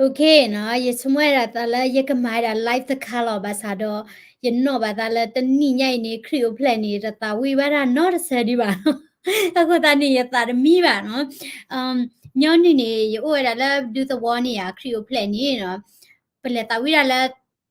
OK နီၤ, ယဆိကမိၣ်ဝဲဒၣ်သးလၢယကမၤဝဲဒၣ် live တခါလီၤ, ဘၣ်ဆၣ်ဒီး ယနီၣ်ဘၣ်သးလၢတနံၣ်ညါအံၤန့ၣ် ခရံာ်အိၣ်ဖျဲၣ်န့ၣ် တသးဝံၣ်ဘၣ်တၢ်နီတစဲးဒံးဘၣ်နီၤ. အဃိသတးန့ၣ် ယသးတမံဘၣ်နီၤ. ညီနုၢ်န့ၣ် ယအိၣ်ဝဲဒၣ်လၢဒူသဝီန့ၣ်ဧါ, ခရံာ်အိၣ်ဖျဲၣ်န့ၣ်နီၤ, ပလဲၤသးဝံၣ်ဒၣ်လၢ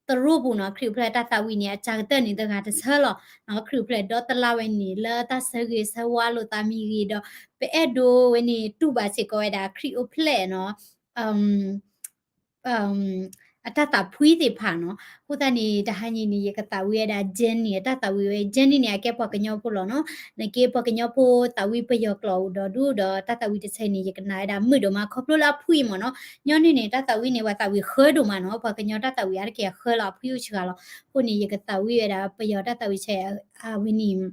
သရိာ်ပူၤနီၤ, ခရံာ်အိၣ်ဖျဲၣ်တၢ်သးဝံၣ်န့ၣ် အစှၤကတၢၢ်န့ၣ် တဂၤတဆၢလီၤနီၤ. ခရံာ်အိၣ်ဖျဲၣ်ဒီတလါဝဲန့ၣ် လၢတၢ်ဆၢဂ့ၤဆၢဝါလိာ်သးမ့ၢ်ဂ့ၤဒီး ပအဲၣ်ဒိးဝဲန့ၣ် တူၢ်ဘၣ်စ့ၢ်ကီးဝဲဒၣ် ခရံာ်အိၣ်ဖျဲၣ်နီၤ အတၢ်သးဖှံသ့ၣ်တဖၣ်နီၤ. အဃိသတးန့ၣ် တဟါညါအံၤန့ၣ် ယကသးဝံၣ်ဝဲဒၣ် Jenny အတၢ်သးဝံၣ်ဝဲ, Jenny န့ၣ် အကဲပှၤကညီဖိလီၤနီၤ. နာ်က့ပှၤကညီဖိသးဝံၣ်ပယီၤကျိာ်အိၣ်ဒီးဒူဒီး တၢ်သးဝံၣ်တဆၢအံၤန့ၣ် ယကနၣ်ဝဲဒၣ်မုာ်ဒိၣ်မး ခီဖျိလၢအဖှံမ့ၢ်နီၤ. ညီနုၢ်န့ၣ် တၢ်သးဝံၣ်န့ၣ် ပှၤသးဝံၣ်ဃၢဒိၣ်မးနီၤ, ပှၤကညီတၢ်သးဝံၣ်အါတက့ၢ်အဃၢလီၤ, အဖှံအိၣ်စှၤလီၤ. အဃိန့ၣ် ယကသးဝံၣ်ဝဲဒၣ်ပယီၤတၢ်သးဝံၣ်ဆဲး အဝဲန့ၣ်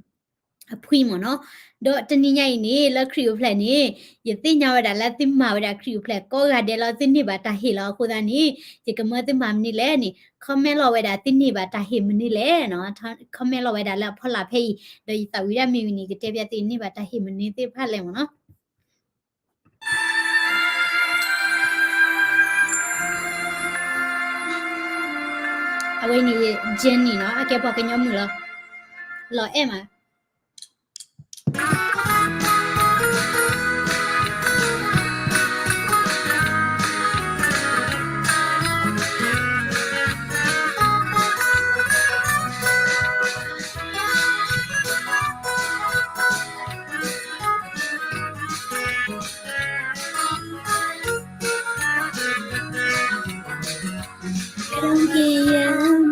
အဖှံမ့ၢ်နီၤ. ဒီးတနံၤညါအံၤန့ၣ် လၢခရံာ်အိၣ်ဖျဲၣ်န့ၣ် ယသ့ၣ်ညါဝဲဒၣ်လၢသုမၤဝဲဒၣ်ခရံာ်အိၣ်ဖျဲၣ် ကိးဂၤဒဲးလီၤ, သုန့ၢ်ဘၣ်တၢ်ဟ့ၣ်လီၤ. အဃိသတးန့ၣ် ယကမၢသုမၤမနုၤလဲၣ်န့ၣ် comment လီၤဝဲဒၣ်သုန့ၢ်ဘၣ်တၢ်ဟ့ၣ်မနုၤလဲၣ်နီၤ. comment လီၤဝဲဒၣ်လၢအဖီလာ်ဖဲအံၤ, ဒီးယသးဝံၣ်ဒၣ်မ့ၢ်ဝံၤန့ၣ် ယကတဲပျးသုန့ၢ်ဘၣ်တၢ်ဟ့ၣ်မနုၤသ့ၣ်တဖၣ်လဲၣ်မ့ၢ်နီၤ. အဝဲန့ၣ် Jenny နီၤ, အကဲပှၤကညီမုၣ်လီၤ, လီၤအဲၣ်မး. ကံယ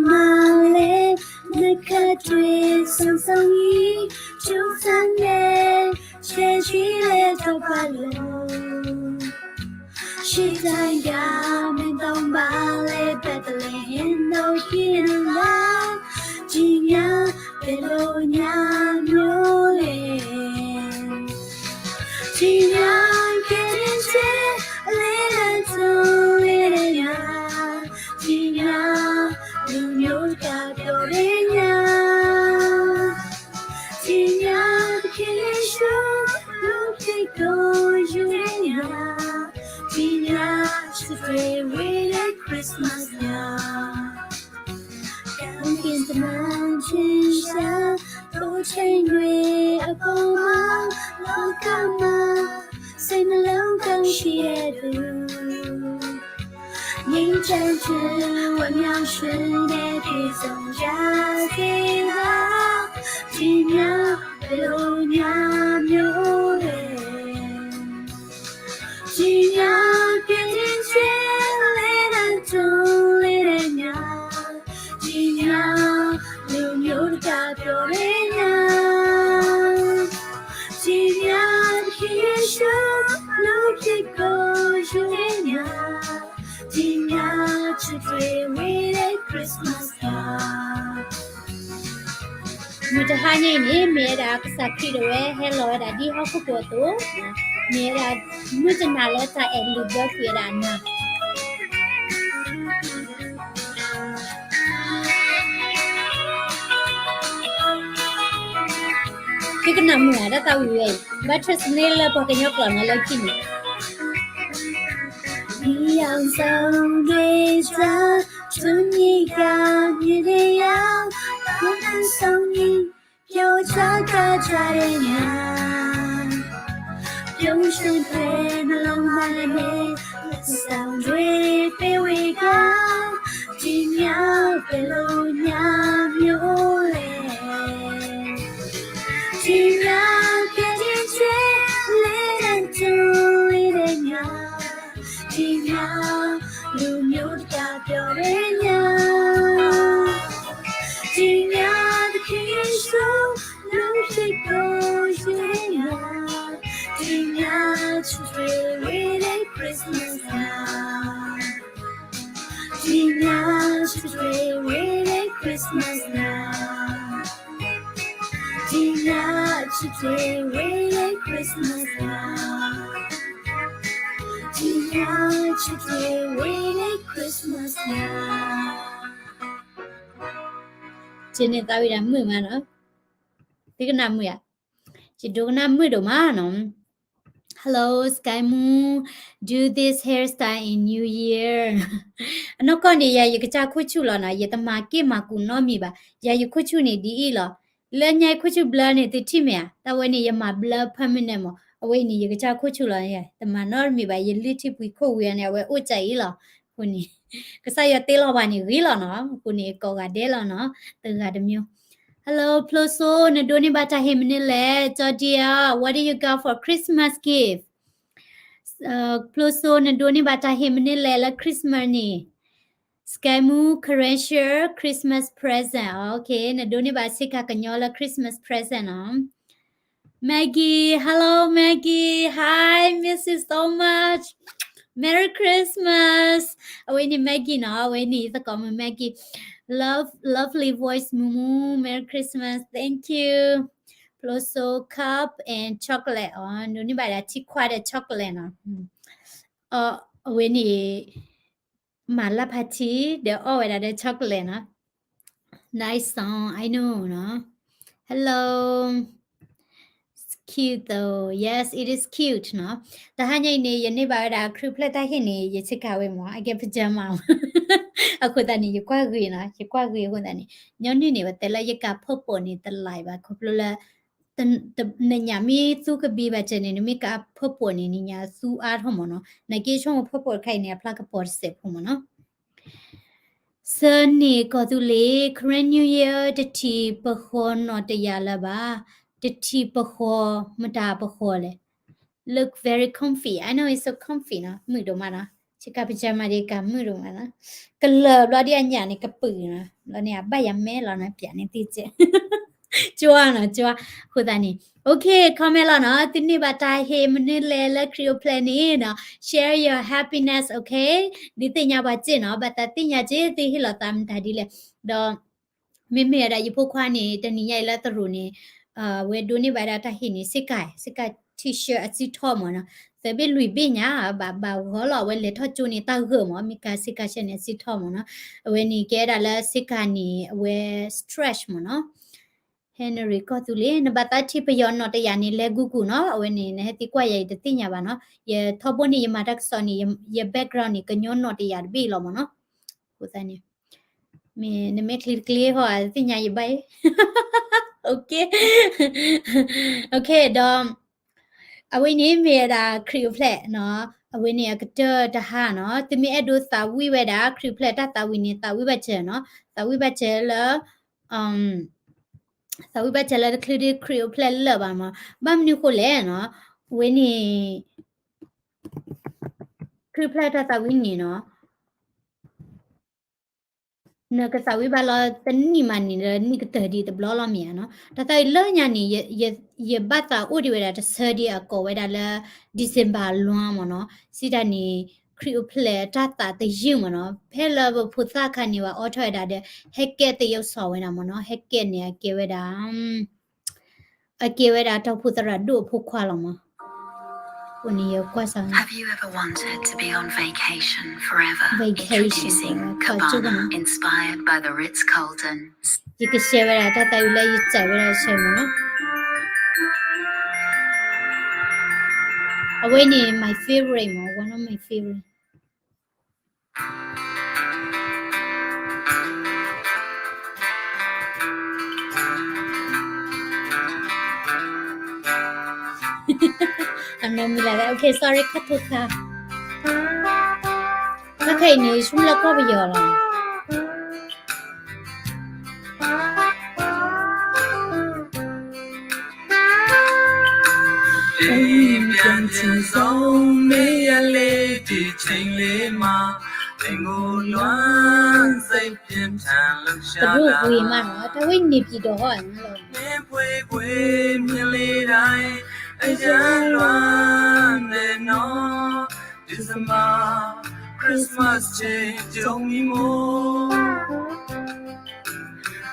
မၤလဲၣ် နကဒွံၣ်စီစီအံၤ, ထူသနံး ဆဲးဆံလဲၣ်တၢ်ပာ်လီၤ. ရှံတၢ်ယၤ မ့ၢ်သီဘၣ်လဲၣ် ဘၣ်သလ့ဟ့ၣ်နီၤဟံးနၤ, ဒ်ညါ ပလီၤညါမျိုးလဲၣ်. ဒ်ညါ ကဲဒ်ကဲ လဲၤနၤတိၤလဲၤနၤညါ, ဒ်ညါ လူမျိုးတကာ ပျီဒ်ညါ, ဒ်ညါ သခင်ယေရှု လူဖြစ်ကိုယူရင်းညါ, ဒ်ညါ ချစ်တွေဝေးတဲ့ Christmas ညါ. ကောင်းကင်တမန်ထင်ရှား ထိုချိန်တွေအပေါ်မှာ လောကမှာ စိတ်နှလုံးကောင်းရှိတဲ့သူ ငြိမ်းချမ်းခြင်းဝမ်းမြောက်ခြင်းနဲ့ ပြည့်စုံကြစေသာ. ဒ်ညါ ဘယ်လိုညါမျိုးလဲၣ်. ဒ်ညါ ကယ်တင်ခြင်း လံတၢ်တိၤလံတၢ်ညါ, ဒ်ညါ လူမျိုးတကာ ပျီဒ်ညါ, ဒ်ညါ သခင်ယေရှု လူဖြစ်ကိုယူရင်းညါ, ဒ်ညါ ချစ်တွေဝေးတဲ့ Christmas ညါ. မုၢ်တဟါညါအံၤန့ၣ် မ့ၢ်ဝဲဒၣ်ကစၢ်ခရံာ်ဒၣ်ဝဲ ဟဲလီၤဝဲဒၣ်ဒ်ဟီၣ်ခိၣ်ကဝီၤအသိး, မ့ၢ်ဝဲဒၣ် မုၢ်တနၤလၢတၢ်အဲၣ်လုၢ်ဘၢကွံာ်ဝဲဒၣ်နၤ သုကနၣ်မုာ်ဧါ တၢ်သးဝံၣ်ဝဲအံၤ ဘၣ် translate လၢပှၤကညီကျိာ်န့ၣ်လၢခံန့ၣ် ဒီး ပြောင်းရွှေ့တဲ့ နှလုံးသားနဲ့ လက်ဆောင်တွေပေးဝေက ဒ်ညါ ဘယ်လိုညါမျိုးလဲၣ်. ဒ်ညါ ကယ်တင်ခြင်း လံတၢ်တိၤလံတၢ်ညါ, ဒ်ညါ လူမျိုးတကာ ပျီဒ်ညါ, ဒ်ညါ သခင်ယေရှု လူဖြစ်ကိုယူရင်းညါ, ဒ်ညါ ချစ်တွေဝေးတဲ့ Christmas ညါ. ဒ်ညါ ချစ်တွေဝေးတဲ့ Christmas ညါ, ဒ်ညါ ချစ်တွေဝေးတဲ့ Christmas ညါ, ဒ်ညါ ချစ်တွေဝေးတဲ့ Christmas ညါ. ကန့ၣ်သးဝံၣ်ဒၣ်မုာ်မးနီၤ, သုကနၣ်မုာ်ဧါ, ယဒိကနၣ်မုာ်ဒိၣ်မးနီၤ. Hello, Sky Moon. Do this hairstyle in New Year. အနီၢ်ကီၢ်န့ၣ် ယၤယကစၢ်ခိၣ်ဆူၣ်လီၤနီၤ, ယတမၤက့ၢ်မၤကူးနီတမံၤဘၣ်. ယၤယခိၣ်ဆူၣ်န့ၣ်ဒ်အံၤလီၤ. လၢညါယခိၣ်ဆူၣ်ဘျၢန့ၣ် သုထံၣ်မ့ၢ်ဧါ, တၢ်ဝဲန့ၣ် ယမၤဘျၢ permanent မး, အဝဲအံၤန့ၣ် ယကစၢ်ခိၣ်ဆူၣ်လီၤ, တမၤနီတမံၤဘၣ်, ယလုၢ်ထံပှံၤခိၣ်ဝံၤအီၤန့ၣ် အဝဲအိၣ်ကၢ်အံၤလီၤ. အဃိန့ၣ် ကစၢ်ယွၤတ့လီၤပှၤန့ၣ်ဂ့ၤလီၤနီၤ, အဃိန့ၣ် ကိးဂၤဒဲးလီၤနီၤ, တဂၤတမံၤ. Hello, ဖျိစိ, နဒိးန့ၢ်ဘၣ်တၢ်ဟ့ၣ်မနုၤလဲၣ်, ကၠီဒံဧၢ, what do you got for Christmas gift? ဖျိစိ, နဒိးန့ၢ်ဘၣ်တၢ်ဟ့ၣ်မနုၤလဲၣ်လၢ Christmas န့ၣ်. Sky Moon, Karen Sher, Christmas present. Okay, နဒိးန့ၢ်ဘၣ်ဆ့ကၤကညီလၢ Christmas present နီၤ. Maggie, hello Maggie, hi, miss you so much. Merry Christmas. အဝဲန့ၣ် Maggie နီၤ, အဝဲန့ၣ်သကိးမုၣ် Maggie. Love, lovely voice, Mumu. Merry Christmas. Thank you. ဖျိစိ, cup and chocolate အီၤ, ဒိးန့ၢ်ဘၣ်ဒၣ်ထံခွါဒီး chocolate နီၤ. အဝဲန့ၣ် မၤလၢဖးထံ ဒီးအီၣ်ဝဲဒၣ်ဒီး chocolate နီၤ. Nice song, I know နီၤ. Hello. It's cute though. Yes, it is cute နီၤ. တဟါညါအံၤန့ၣ် ယန့ၢ်ဘၣ်ဝဲဒၣ် ခရံာ်အိၣ်ဖျဲၣ်တၢ်ဟ့ၣ်န့ၣ် ယဆ့ကၤဝဲမး, အကဲ pajama အဃိသတးန့ၣ် ယကွၢ်ဂ့ၤနီၤ, ယကွၢ်ဂ့ၤအဃိသတးန့ၣ် ညီနုၢ်န့ၣ် ပတဲလၢယကၤ purple န့ၣ် တလၢၤဘၣ်, ခီဖျိလၢ နညၣ်မ့ၢ်သူကဘံဘၣ်စၢၤန့ၣ် နမ့ၢ်ကၤ purple န့ၣ် နညၣ်သူအါထီၣ်မးနီၤ. နာ်က့ဆိကမိၣ် purple တခါအံၤန့ၣ် အဖျါကပီၤတစဲးဖိမးနီၤ. ဆၢန့ၢ်ကီၢ်သူလ့ၤ Karen New Year တထံၣ်ပဃီၤနီၣ်တယၢ်လၢၤဘၣ်, တထံၣ်ပဃီၤ မတၤပဃီၤလဲၣ်. Look very comfy. I know it's so comfy နီၤ, မုာ်ဒိၣ်မးနီၤ. ဆ့ကၤ pajama ဒ်ကၤမုာ်ဒိၣ်မးနီၤ. ကလၢၤဘျီဒ်အညၣ်န့ၣ်ကပုာ်နီၤ, ဘျီန့ၣ် အဘၣ်ယၤမဲလီၤနီၤ, ပျးန့ၣ်သ့ၣ်ကဲ ကၠွါနီၤ, ကၠွါ. အဃိသတးန့ၣ် okay, comment လီၤနီၤ, သုန့ၢ်ဘၣ်တၢ်ဟ့ၣ်မနုၤလဲၣ်လၢခရံာ်အိၣ်ဖျဲၣ်န့ၣ်နီၤ, share your happiness, okay? ဒုးသ့ၣ်ညါပှၤစ့ၢ်နီၤ, ဘၣ်သးသ့ၣ်ညါစ့ၢ် သုဟ့ၣ်လီၤသးမတၤဒ်လဲၣ်. ဒီး မ့မ့ၢ်ဝဲဒၣ်ယဖိခွါန့ၣ် တနံၤညါအံၤလၢသရိာ်န့ၣ် အဝဲဒိးန့ၢ်ဘၣ်ဒၣ်တၢ်ဟ့ၣ်န့ၣ် စ့ကၤ, စ့ကၤ T-shirt အစုထီၣ်မးနီၤ, သၢဘ့ၣ်လွံၢ်ဘ့ၣ်ညါ ဘၣ်ဘၣ်ဂီၤလီၤ, အဝဲလဲၤထီၣ်ကၠိန့ၣ် တၢ်ဂၢၢ်မး, မ့ၢ်ကၤစ့ကၤဆဲန့ၣ် အစုထီၣ်မးနီၤ, အဝဲန့ၣ်ကဲဒၣ်လၢစ့ကၤန့ၣ် အဝဲ stretch မးနီၤ. Henry ကီၢ်သူလ့ၤ နဘၣ်သးထံၣ်ပယီၤနီၣ်တယၢ်န့ၣ် လဲၤ Google နီၤ, အဝဲန့ၣ် နဟဲသံကွၢ်ယၤအံၤတသ့ၣ်ညါဘၣ်နီၤ, ယထီဘိန့ၣ် ယမၤတၢ်ကစီၣ်န့ၣ် ယ background န့ၣ် ကညီနီၣ်တယၢ်တဘ့ၣ်လီၤမးနီၤ. အဃိသတးန့ၣ် မ့ၢ်နမ့ၢ်ချံတကျ့ဟီ သ့ၣ်ညါယဘၣ်အံၤ, okay, okay ဒီး အဝဲန့ၣ်မ့ၢ်ဝဲဒၣ်ခရံာ်အိၣ်ဖျဲၣ်နီၤ, အဝဲန့ၣ်အကတၢၢ်တဟါနီၤ, သုမ့ၢ်အဲၣ်ဒိးသးဝံၣ်ဝဲဒၣ် ခရံာ်အိၣ်ဖျဲၣ်တၢ်သးဝံၣ်န့ၣ် သးဝံၣ်ဘၣ်စၢၤနီၤ, သးဝံၣ်ဘၣ်စၢၤလၢ သးဝံၣ်ဘၣ်စၢၤလၢတချုးဒ်ခရံာ်အိၣ်ဖျဲၣ်လၢာ်ဘၣ်မး, ဘၣ်မနုၤဃိလဲၣ်နီၤ, အဝဲန့ၣ် ခရံာ်အိၣ်ဖျဲၣ်တၢ်သးဝံၣ်န့ၣ်နီၤ နကသးဝံၣ်ဘၣ်လီၤတနံၣ်မးန့ၣ် လၢနံၣ်ကတၢၢ်ဒံးတဘျီလီၤမ့ၢ်ဧါနီၤ. တၢ်သးဝံၣ်လၢညါန့ၣ် ယဘၣ်သးအိၣ်ဒံးဝဲဒၣ်တဆၢဒံးအကိးဝဲဒၣ်လၢ December လွံၢ်မ့ၢ်နီၤ. စံးတၢ်န့ၣ် ခရံာ်အိၣ်ဖျဲၣ်တၢ်သးတယုၢ်မ့ၢ်နီၤ. ဖဲလၢပဖိသၣ်ခါန့ၣ် ပှၤအိးထီၣ်ဝဲဒၣ်ဒီး ဟဲကဲသယုၢ်စီၤဝဲဒၣ်မ့ၢ်နီၤ. ဟဲကဲန့ၣ် အကဲဝဲဒၣ် အကဲဝဲဒၣ်တီၢ်ဖူသရၣ်ဒိၣ်အဖိခွါလီၤမး. အဃိန့ၣ်ယကွၢ်စး Have you ever wanted to be on vacation forever? Vacation, Introducing Cabana, inspired by the Ritz-Carlton. ယကshareဝဲဒၣ်တၢ်သးဝံၣ်လၢယစံးဝဲဒၣ်ဆၢမးနီၤ. အဝဲန့ၣ် my favorite မး, one of my favorite. အနီၢ်မံၤလၢ်လၢ okay, sorry, ခါထူၣ်ခါ, တၢ်ခဲအံၤန့ၣ် ဆူၣ်လၢကီၢ်ပယီၤလီၤ. အိၣ်မ့ၢ်ပျံၤတၢ်စိမ့ၢ်ယလဲၤတ့ၢ်ဆိလ့မး, အဲငိလွံၢ်စ့ပျံၤတၢ်လၢဆါလၢ, တရူးဝံၤမးနီၤ, တၢ်ဝဲန့ၣ်ပျံၤဒီးဟီၣ်န့ၣ်လီၤ. မ့ၢ်ပှ့ၤပှ့ၤမ့ၢ်လ့ဒၣ်, အယလွံၢ်လဲၤနီၤ, December, Christmas ဆ့ကၠိမံၤမိၢ်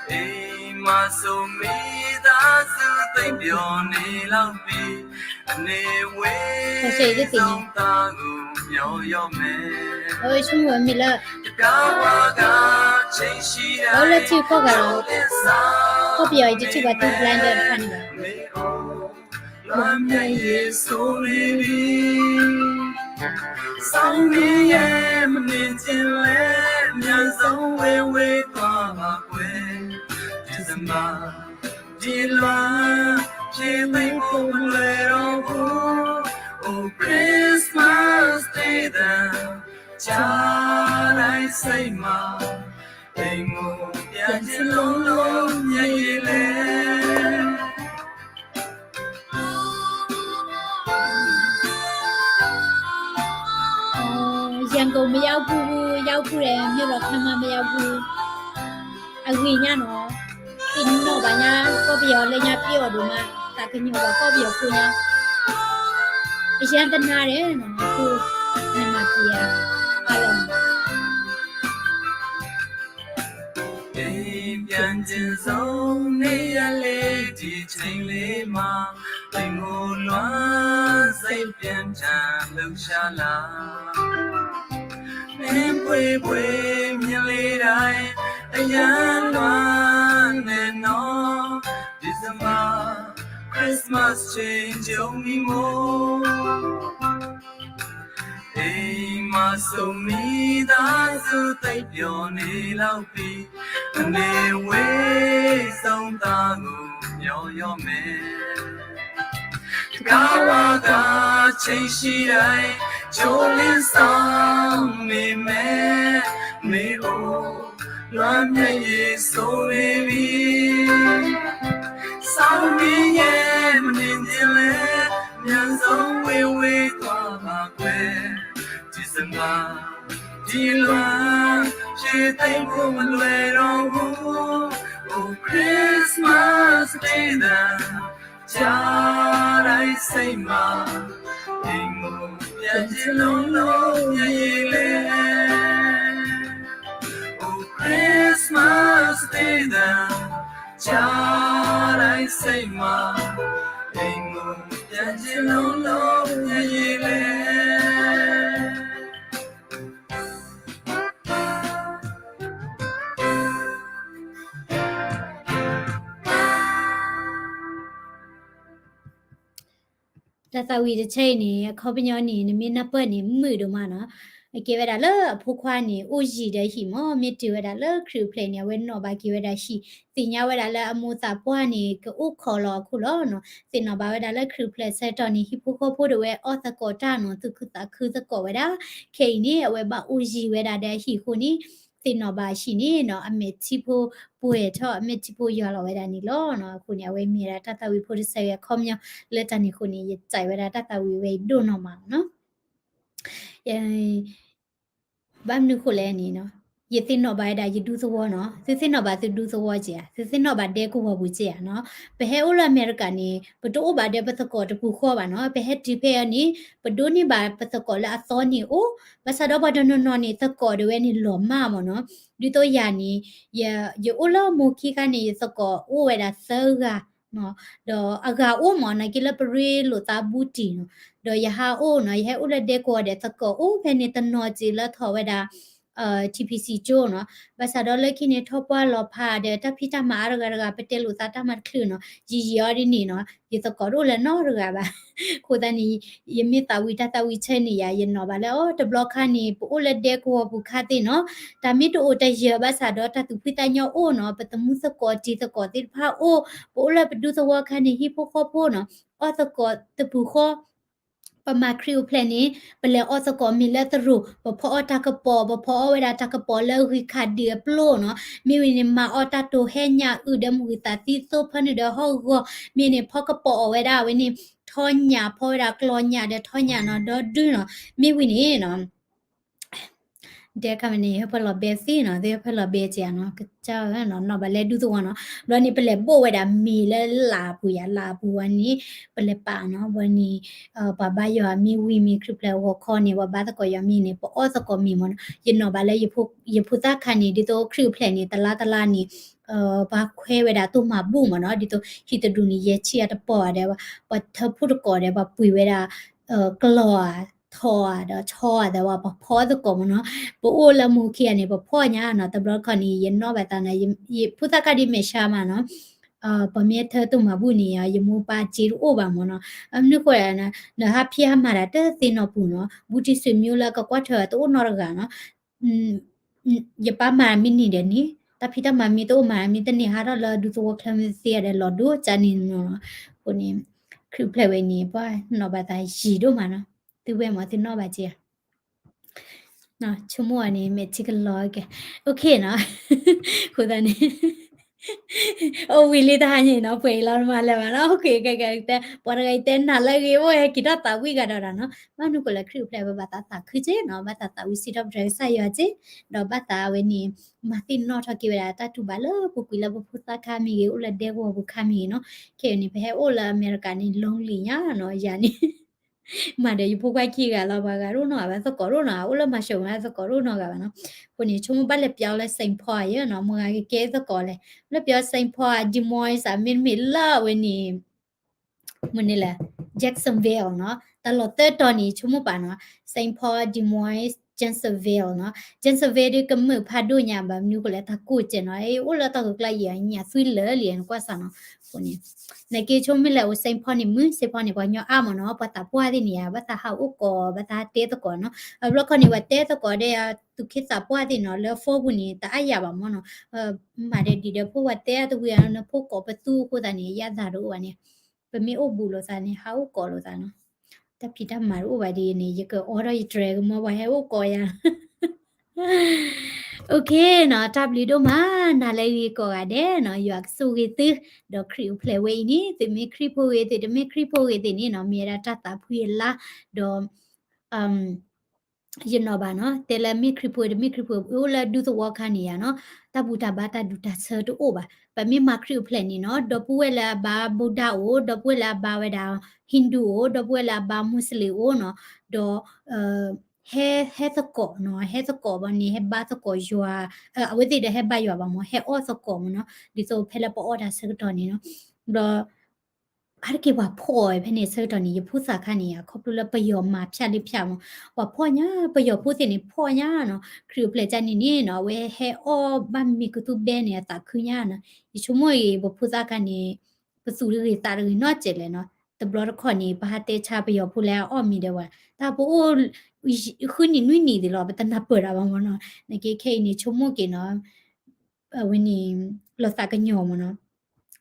အံၤမၤစိမ့ၢ်သးစူၤသ့ပျီန့ၣ်လီၤပံၤ, အန့ၣ်ဝဲ တၢ်ဆဲးအံၤတသ့ၣ်ညါ, အဝဲဆိကမိၣ်မ့ၢ်လၢ အဝဲလၢထံကီၢ်ဂၤလီၤ, ကီၢ်ပယီၤအံၤတထံၣ်ဘၣ်သူ blinder တဖၣ်န့ၣ်ဘၣ်. လွၢ်မျဲးယ့ၣ်စိၤန့ၣ်လံ, စောင့်နေရဲ့ မနုၤကျင်လဲ, အမြန်ဆုံး ဝေးဝေး သွားပါကွယ်. ဒံၣ်စင်ဘာ ဒီလွှာ ဖြေသိမ်းဖို့ မလွယ်တော့ဘူး. Oh, Christmas Day သံ ကြားတိုင်း စိတ်မှာ အိမ်ကို ပြန်ချင်လို့ မျက်ရည်လဲ ရန်ကုန် မရောက်ဘူး, ရောက်ဘူးတယ်, မြို့တော်ခန်းမ မရောက်ဘူး. အဂ့ၢ်ညါနီၤ, သ့ၣ်နီၣ်ဘၣ်ညါ ကီၢ်ပယီၤလၢညါပျီၢ်အီၤဒိၣ်မး, သးကညီၤဘၣ်ကီၢ်ပယီၤဖိညါ, အရမ်းသနာ်တယ်နီၤ, ခိၣ်နမၤပျံၤဧါ, အါလီၤ အိမ်ပြန်ချင်ဆုံး နေ့ရက်လေး ဒီချိန်လေးမှာ အိမ်ကိုလွှမ်း စိတ်ပြင်းထန် လှုပ်ရှားလာ နှင်းပွင့်ပွင့် မြင်လေတိုင်း အရမ်းလွမ်းတယ်နော် ဒီဇင်ဘာ Christmas ချိန် ကြုံမိမို့ အိမ်မှာဆို မိသားစု သိပ်ပျော်နေလောက်ပြီ အနွေဝေး ဆုံးသးကို မျှော်လျော်မယ် တကဝါက ချိန်ရှိတိုင်း ချိုးလင်းဆောင်နေမယ် မေအို လွမ်းမျက်ရည် ဆိုးနေပြီ စောင့်နေရဲ့ မနုၤကျင်လဲ အမြန်ဆုံး ဝေးဝေး သွားပါကွယ် ဒီဇင်ဘာ ဒီလွှာ ဖြေသိမ်းဖို့ မလွယ်တော့ဘူး Oh, Christmas Day သံ ကြားတိုင်း စိတ်မှာ အိမ်ကို ပြန်ချင်လို့ မျက်ရည်လဲ Oh, Christmas Day သံ ကြားတိုင်း စိတ်မှာ အိမ်ကို ပြန်ချင်လို့ မျက်ရည်လဲ တၢ်သးဝံၣ်တဆၢအံၤန့ၣ် အခီပညီန့ၣ် နမ့ၢ်နၢ်ပၢၢ်န့ၣ် မုာ်ဒိၣ်မးနီၤ. အကဲဝဲဒၣ်လၢအဖိခွါန့ၣ် အိၣ်ယံၤဒီးဟံၣ်မး, မ့ၢ်တုၤဝဲဒၣ်လၢခရံာ်အိၣ်ဖျဲၣ်န့ၣ် အဝဲနီၣ်ဘၣ်က့ၤဝဲဒၣ်ဟံၣ်, သ့ၣ်ညါဝဲဒၣ်လၢအမိၢ်သးပှၢ်န့ၣ် ကအိၣ်ခိးလီၤအခိၣ်လီၤနီၤ. သ့ၣ်နီၣ်ဘၣ်ဝဲဒၣ်လၢခရံာ်အိၣ်ဖျဲၣ်ဆၢကတီၢ်န့ၣ် ဟံၣ်ဖိဃီဖိဒၣ်ဝဲအီၣ်သကိးတၢ်နီၤ, သူၣ်ခုသးခုသကိးဝဲဒၣ်. ခဲအံၤန့ၣ် အဝဲဘၣ်အိၣ်ယံၤဝဲဒၣ်ဒီးအဟံၣ်အဃိန့ၣ် သ့ၣ်နီၣ်ဘၣ်အဟံၣ်န့ၣ်နီၤ, အမဲာ်ထံဖိပှဲၤထီၣ် အမဲာ်ထံဖိယွၤလီၤဝဲဒၣ်န့ၣ်လီၤနီၤ. အဃိန့ၣ် အဝဲမ့ၢ်ဝဲဒၣ်တၢ်သးဝံၣ်ဖိတဆၢအံၤအခီပညီ လၢတၢ်န့ၣ်အဃိန့ၣ် ယစံးဝဲဒၣ်တၢ်သးဝံၣ်ဝဲအံၤဒိၣ်နီၢ်မးနီၤ. ဘၣ်မနုၤဃိလဲၣ်န့ၣ်နီၤ, ယသ့ၣ်နီၣ်ဘၣ်ဝဲဒၣ်ယဒူသဝီနီၤ, သုသ့ၣ်နီၣ်ဘၣ်သုဒူသဝီက့ဧါ, သုသ့ၣ်နီၣ်ဘၣ်ဒဲကဝီၤပူၤက့ဧါနီၤ. ပဟဲအိၣ်လၢအမဲရကၤန့ၣ် ပတအိၣ်ဘၣ်ဒီးပသကိးတပူၤဃီဘၣ်နီၤ, ပဟဲတုၤဖဲအံၤန့ၣ် ပဒိးန့ၢ်ဘၣ်ပသကိးလၢအသီန့ၣ်အိၣ်, ဘၣ်ဆၣ်ဒီးပှၤတနီၤနီၤန့ၣ် သကိးဒၣ်ဝဲန့ၣ်လီၤမၢ်မးနီၤ. ဒ်သိးယၤန့ၣ် ယ ယအိၣ်လၢမိၢ်ခံခါန့ၣ် ယသကိးအိၣ်ဝဲဒၣ်သၢဂၤ ဒီးအဂၤအိၣ်မး နာ်က့လၢပရ့လိာ်သးဘူးတံၢ်နီၤ, ဒီးယဟးအိၣ်နီၤ, ယဟဲအိၣ်လၢဒဲကဝီၤဒီးသကိးအိၣ်ဖဲန့ၣ်တနီၤစ့လၢထီၣ်ဝဲဒၣ် ထံဖံးစံကၠိနီၤ. ဘၣ်ဆၣ်ဒီးလၢခံန့ၣ် ထီၣ်ပှၢ်လီၤဖးဒီးတၢ်ဖံးတၢ်မၤအါတဂၤတဂၤ ပတဲလိာ်သးတၢ်မၤတချုးနီၤ, ယံာ်ယံာ်အီၤဒ်န့ၣ်နီၤ, ယသကိးတအိၣ်လၢနီတဂၤဘၣ်. အဃိသတးန့ၣ် ယမ့ၢ်သးဝံၣ်တၢ်သးဝံၣ်ဆၢန့ၣ်ယၤ ယနီၣ်ဘၣ်လၢအီၤ တဘျီခါန့ၣ် ပအိၣ်လၢဒဲကဝီၤပူၤခါသ့ၣ်နီၤ, တၢ်မ့ၢ်တအိၣ်တယၢၤဘၣ်ဆၣ်ဒီးတၢ်သူၣ်ဖှံသးညီအိၣ်နီၤ, ပသမူသကိးတံၤသကိးသ့ၣ်တဖၣ်အိၣ်, ပအိၣ်လၢပဒူသဝီခါန့ၣ် ဟံၣ်ဖိဃီဖိနီၤ, အီၣ်သကိးတပူၤဃီ ပမၤခရံာ်အိၣ်ဖျဲၣ်န့ၣ် ပလဲၤအီၣ်သကိးမ့ၤလၢသရိာ်, ပဖီအီၣ်တၢ်ကပီၤ, ပဖီအီၣ်ဝဲဒၣ်တၢ်ကပီၤလၢဂံၢ်ခးဒံးအပျိနီၤ, မ့ၢ်ဝံၤန့ၣ် မၤအီၣ်တၢ်တိၤဟဲညၣ်အုၣ်ဒီးမုၢ်ဂံၢ်သးသံသိဖၢနုာ်ဒီးဟီၣ်ဂီၤ, မ့ၢ်န့ၣ် ဖီကပီၤအီၣ်ဝဲဒၣ်ဝဲန့ၣ် ထီညၣ် ဖီဝဲဒၣ်ကျီညၣ်ဒီးထီညၣ်နီၤ, ဒီဒုနီၤ, မ့ၢ်ဝံၤန့ၣ်နီၤ ဒဲခါမ့ၢ်န့ၣ် ဟဲဖၢလီၤဘဲသ့နီၤ, သ့ၣ်ဟဲဖၢလီၤဘဲက့နီၤ, ကစၢ်နီၤ, နီၣ်ဘၣ်လၢဒူသဝီနီၤ, ဘျီန့ၣ် ပလဲၤဘိၣ်ဝဲဒၣ်မ့ၤလၢလၣ်အပူၤယၤ, လၣ်အပူၤဝဲန့ၣ် ပလဲၤပာ်နီၤ, ဘျီန့ၣ် ပှၤဘါယွၤမ့ၢ်ဝံၤမ့ၢ်ခရံာ်ဖျဲးဂီၤခီန့ၣ် ပှၤဘါသကိးယွၤမ့ၢ်န့ၣ် ပအီၣ်သကိးမ့ၤမးနီၤ, ယနီၣ်ဘၣ်လၢ ယဖိသၣ်ခါန့ၣ် ဒ်သိးခရံာ်အိၣ်ဖျဲၣ်န့ၣ် တလါတလါန့ၣ် ပှၤခွဲဝဲဒၣ်တိၢ်မၤဘူၣ်မးနီၤ, ဒ်သိးဟံၣ်တဒူၣ်န့ၣ် ယဲၢ်ဆံအတပီၢ်ဒီး ပှၤထၢဖှိၣ်တကိးဒီး ပှၤပှ့ၤဝဲဒၣ် ကျီဧါ ထီဧါဒီးဆီဧါ သးဝဲပှၤဖီသကိးမးနီၤ, ပအိၣ်လၢမိၢ်ခံဂၤန့ၣ် ပဖီညါနီၤ, တဘျီတခီၣ်န့ၣ် ယနီၣ်ဘၣ်သးနီၤ, ယဖိသၣ်ခါဒ်မဲာ်ဆှးမးနီၤ, ပှၤမ့ၢ်ထၢတၢ်မၤဘူၣ်န့ၣ် ယမိၢ်ပၢ်စ့တအိၣ်ဘၣ်မၢ်နီၤ. မနုၤဃိလဲၣ်, နဟးဖံးဟးမၤတၢ်တသ့နီတပူၤနီၤ, ဘူးတံၢ်ဆွေမျိုးလၢကကွၢ်ထွဲအီၤတအိၣ်နီတဂၤနီၤ. ယပၢ်မၤမ့ၢ်န့ၢ်ဒီးန့ၣ်, တၢ်ဖံးတၢ်မၤမ့ၢ်တအိၣ်မၤမ့ၢ်တန့ၢ် ဟးထီၣ်လၢဒူသဝီချၢမ့ၢ်သ့ဒီးလီၤဒိကၢ်န့ၣ်နီၤ. အဃိန့ၣ် ခရံာ်အိၣ်ဖျဲၣ်ဝဲန့ၣ် ပှၤနီၢ်ဘၣ်သးယံာ်ဒိၣ်မးနီၤ. သုဝဲမ့ၢ်သုနီၢ်ဘၣ်က့ၤဧါ. ဆိကမိၣ်အီၤန့ၣ် မ့ၢ်ထံကလီၤကဲ, OKနီၤ. အဃိသတးန့ၣ် အိၣ်ဝံၤလံတဟါညါနီၤ, ပှဲၤအံၤလီၤမၤလၢၤဘၣ်နီၤ. OK, ပှၤတဂၤအံၤတဲနၤလၢအဂ့ၤ အိၣ်ဟဲက့ၤထီၣ်သးဝံၣ်ဂၤဒီးနီၤ. ဘၣ်မနုၤဃိလဲၣ် ခရံာ်အိၣ်ဖျဲၣ်ဝဲ ဘၣ်သးသးခုက့နီၤ, ဘၣ်သးသးဝံၣ်စံးထီၣ်ပတြၢၤကစၢ်ယွၤက့, ဒီးဘၣ်သးဝဲန့ၣ် မၤသ့ၣ်နီၣ်ထီၣ်က့ၤဝဲဒၣ်တၢ်တူၢ်ဘၣ်လၢပူၤကွံာ်လၢပဖိသၣ်ခါမ့ၢ်ဂ့ၤ, အိၣ်လၢဒဲကဝီၤပူၤခါမ့ၢ်ဂ့ၤနီၤ. ခဲအံၤန့ၣ် ပဟဲအိၣ်လၢအမဲရကၤန့ၣ် lonely ညါနီၤ, ယၤန့ၣ် မၤဒီးယဖိခွါခံဂၤလီၤ, ပှၤဂၤတအိၣ်နီတဂၤဘၣ်, သကိးတအိၣ်နီတဂၤ, အိၣ်လၢ Marshall သကိးတအိၣ်နီတဂၤဘၣ်နီၤ. အဃိန့ၣ် ဆိကမိၣ်ဘၣ်လဲၤပျီလၢ Saint Paul ယဲနီၤ, မ့ၢ်ဂၤကကဲသကိးလဲၣ်, လၢပျီ Saint Paul, Des Moines မ့တမ့ၢ်လၢအဝဲန့ၣ် မ့ၢ်န့ၣ်လဲၣ် Jacksonville နီၤ, တၢ်လီၢ်သၢတီၤန့ၣ် ဆိကမိၣ်ပာ်နီၤ, Saint Paul, Des Moines, Jacksonville နီၤ. Jacksonville ဒ်ကမုာ်ဖးဒိၣ်ညါ ဘၣ်မနုၤဃိလဲၣ် တၢ်ကိၢ်ကဲနီၤ, အိၣ်လၢတၢ်ဂုၤကျါယံာ်ညါသွံလၢာ်လံ နကွၢ်စ့ၢ်နီၤ. အဃိန့ၣ် နက့ဆိကမိၣ်လၢအိၣ် Saint Paul န့ၣ် မုၢ် Saint Paul န့ၣ် ပှၤကညီအါမ့ၢ်နီၤ, ပှၤသးပှၢ်သ့ၣ်န့ၣ် ဘၣ်သးဟးအိၣ်ကိး, ဘၣ်သးဟးတဲသကိးနီၤ. အဘျီခီန့ၣ် ပှၤတဲသကိးဒီး သူၣ်က့သးပှၢ်သ့ၣ်နီၤ, လၢ phone ပူၤန့ၣ် တအါယၤဘၣ်မ့ၢ်နီၤ. မၤဒီးဒ်ဒီးဖိပှၤတဲတဝံၤ နဖိကိးပသူအဃိသတးန့ၣ် ယသးတအိၣ်ဘၣ်န့ၣ်, ပမ့ၢ်အိၣ်ဘူးလိာ်သးန့ၣ် ဟးအိၣ်ကိးလိာ်သးနီၤ. တၢ်ဖံးတၢ်မၤတအိၣ်ဘၣ်ဒ်အံၤန့ၣ် ယကအိးထီၣ်ယတြဲၤကမီၤ ပှၤဟဲအိၣ်ကိးယၤ OKနီၤ, တၢ်ဘျုးဒိၣ်မး, နၤလၢအဂ့ၤကိးဂၤဒဲးနီၤ, ယွၤကဆိၣ်ဂ့ၤသု, ဒီးခရံာ်အိၣ်ဖျဲၣ်ဝဲအံၤန့ၣ် သုမ့ၢ်ခရံာ်ဖိဂ့ၤ သုတမ့ၢ်ခရံာ်ဖိဂ့ၤသ့ၣ်န့ၣ်နီၤ, မ့ၢ်ဝဲဒၣ်တၢ်သးဖှံအလါ, ဒီး ယနီၣ်ဘၣ်နီၤ, တဲလၢမ့ၢ်ခရံာ်ဖိတမ့ၢ်ခရံာ်ဖိ အိၣ်လၢဒူသဝီခါန့ၣ်ယါနီၤ, တၢ်ဘူၣ်တၢ်ဘါတၢ်ဒူၣ်တၢ်ဆၢတအိၣ်ဘၣ်. ပမ့ၢ်မၤခရံာ်အိၣ်ဖျဲၣ်န့ၣ်နီၤ, ဒီပုၢ်ဝဲၢ်လၢအဘါ Buddha အိၣ်, ဒီပုၢ်ဝဲၢ်လၢအဘါဝဲဒၣ် Hindu အိၣ်, ဒီပုၢ်ဝဲၢ်လၢအဘါ Muslim အိၣ်နီၤ, ဒီး ဟဲ ဟဲသကိးနီၤ, ဟဲသကိးဘၣ်န့ၣ် ဟဲဘါသကိးယွၤ, အဝဲသ့ၣ်ဒီးဟဲဘါယွၤဘၣ်မ့ၢ် ဟဲအီၣ်သကိးမ့ၢ်နီၤ, ဒ်သိးဖဲလၢပအီၣ်တၢ်ဆၢကတီၢ်န့ၣ်နီၤ, ဒီး အါတက့ၢ်ပှၤဖီၣ်အီၤဖဲန့ၣ်ဆၢကတီၢ်န့ၣ် ယဖိသၣ်ခါန့ၣ် အခီဖျိလၢပယီၤမၤဖၠၣ်လၢဖၠၣ်မ့ၢ် ပှၤဖီၣ်ညါ, ပယီၤဖိသ့ၣ်န့ၣ်ဖီၣ်ညါနီၤ, ခရံာ်အိၣ်ဖျဲၣ်ကါန့ၣ်န့ၣ်နီၤ, အဝဲဟဲအီၣ်ဘၣ်မ့ၤကသူဘဲန့ၣ် အသးခုညါနီၤ, ယဆိကမိၣ်အံၤ ပဖိသၣ်ခါန့ၣ် ပသူၣ်တဂ့ၤသးတဂ့ၤနီတစဲးလဲၣ်နီၤ, တဘျီတခီၣ်န့ၣ် ပဟးတဲဆါပယီၤဖိလၢအအီၣ်မ့ၤဒီးဝဲ, တၢ်ပအိၣ် ဃုနံၣ်နွံနံၣ်သ့ၣ်လီၤ ပတနၢ်ပၢၢ်တၢ်ဘၣ်မ့ၢ်နီၤ, နက့ခဲအံၤန့ၣ် ဆိကမိၣ်က့ၤနီၤ အဝဲန့ၣ် လီၤသးကညီၤမ့ၢ်နီၤ,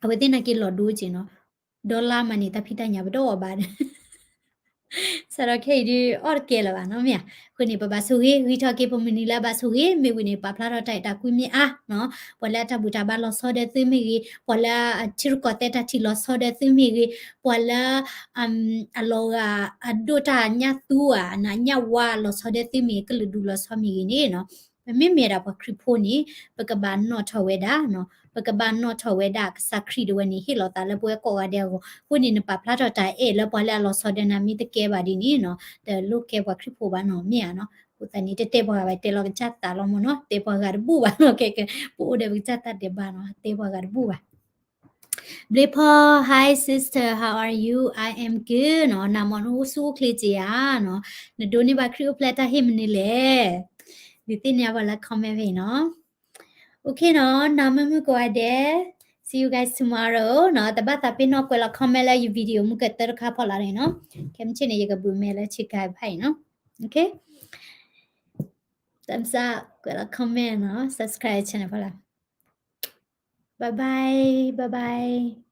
အဝဲသ့ၣ်နာ်က့လီၤဒိက့ၤနီၤ, ဒီလါမးန့ၣ် တၢ်ဖံးတၢ်ညၣ်ပဒိၣ်အီၤဘၣ်ဒီး စးထီၣ်ခဲအံၤဒုး အီၣ်တကဲလၢၤဘၣ်နီၤမ့ၢ်ဧါ, အဃိန့ၣ် ပဘၣ်ဆိၣ်ဂ့ၤ ဂံၢ်ထီၣ်က့ၤပမုၢ်နံၤလၢအဘၣ်ဆိၣ်ဂ့ၤ, မ့ၢ်ဝံၤန့ၣ် ပာ်ဖျါထီၣ်တၢ်အဲၣ်တၢ်ကွံမ့ၢ်အါနီၤ, ပှၤလၢအတၢ်ဘူၣ်တၢ်ဘါလီၤဆီဒီးသုမ့ၢ်ဂ့ၤ, ပှၤလၢအထံရူၢ်ကီၢ်သဲးတၢ်ထံၣ်လီၤဆီဒီးသုမ့ၢ်ဂ့ၤ, ပှၤလၢ အလီၤဂာ်အဒိၣ်တၢ်ညၣ်သူဧါ အညၣ်ဝါလီၤဆီဒီးသုမ့ၢ်ဂ့ၤ, ကလုာ်ဒူၣ်လီၤဆီမ့ၢ်ဂ့ၤန့ၣ်နီၤ, ပမ့မ့ၢ်ဒၣ်ပှၤခရံာ်ဖိန့ၣ် ပကဘၣ်နီၣ်ထီၣ်ဝဲဒၣ်နီၤ, ပကဘၣ်နီၣ်ထီၣ်ဝဲဒၣ်ကစၢ်ခရံာ်ဒၣ်ဝဲန့ၣ် ဟ့ၣ်လီၤသးလၢပဝဲကိးဂၤဒဲးအဂီၢ်, အဃိန့ၣ် နပာ်ဖျါထီၣ်တၢ်အဲၣ်လၢပှၤလၢအလီၤဆီဒီးနၤမ့ၢ်တကဲဘၣ်ဒ်န့ၣ်နီၤ, တလိၣ်ကဲပှၤခရံာ်ဖိဘၣ်နီၤမ့ၢ်ဧါနီၤ, အဃိသတးန့ၣ် တတဲပှၤဂၤဘၣ် တဲလီၤကစၢ်သးလီၤမ့ၢ်နီၤ, တဲပှၤဂၤတဘူၣ်ဘၣ်နီၤ, ကဲကဲ ပအိၣ်ဒီးပကစၢ်တၢ်ဒဲးဘးနီၤ, တဲပှၤဂၤတဘူၣ်ဘၣ် ဘျ့ဖီ Hi sister, how are you? I am good နီၤ, နၤမ့ၢ်နအိၣ်ဆူၣ်အိၣ်ချ့က့ၤဧါနီၤ, နဒိးန့ၢ်ဘၣ်ခရံာ်အိၣ်ဖျဲၣ်တၢ်ဟ့ၣ်မနုၤလဲၣ်, ဒုးသ့ၣ်ညါဘၣ်လၢ comment ဖဲအံၤနီၤ, OKနီၤ, နၤမုာ်မုာ်ကိးဂၤဒဲး, see you guys tomorrow နီၤ, တဘၣ်သးပ့ၤနီၣ်ကွဲးလီၤ comment လၢယ video မုၢ်ကတၢၢ်တခါဖီလာ်န့ၣ်နီၤ, ခဲမုၢ်ဆ့ၣ်န့ၣ် ယကဘုးမဲလၢဆ့ကၤဖးအံၤနီၤ, OK, thumbs up ကွဲးလီၤ comment နီၤ, subscribe channel ဖီလာ်, bye bye, bye bye.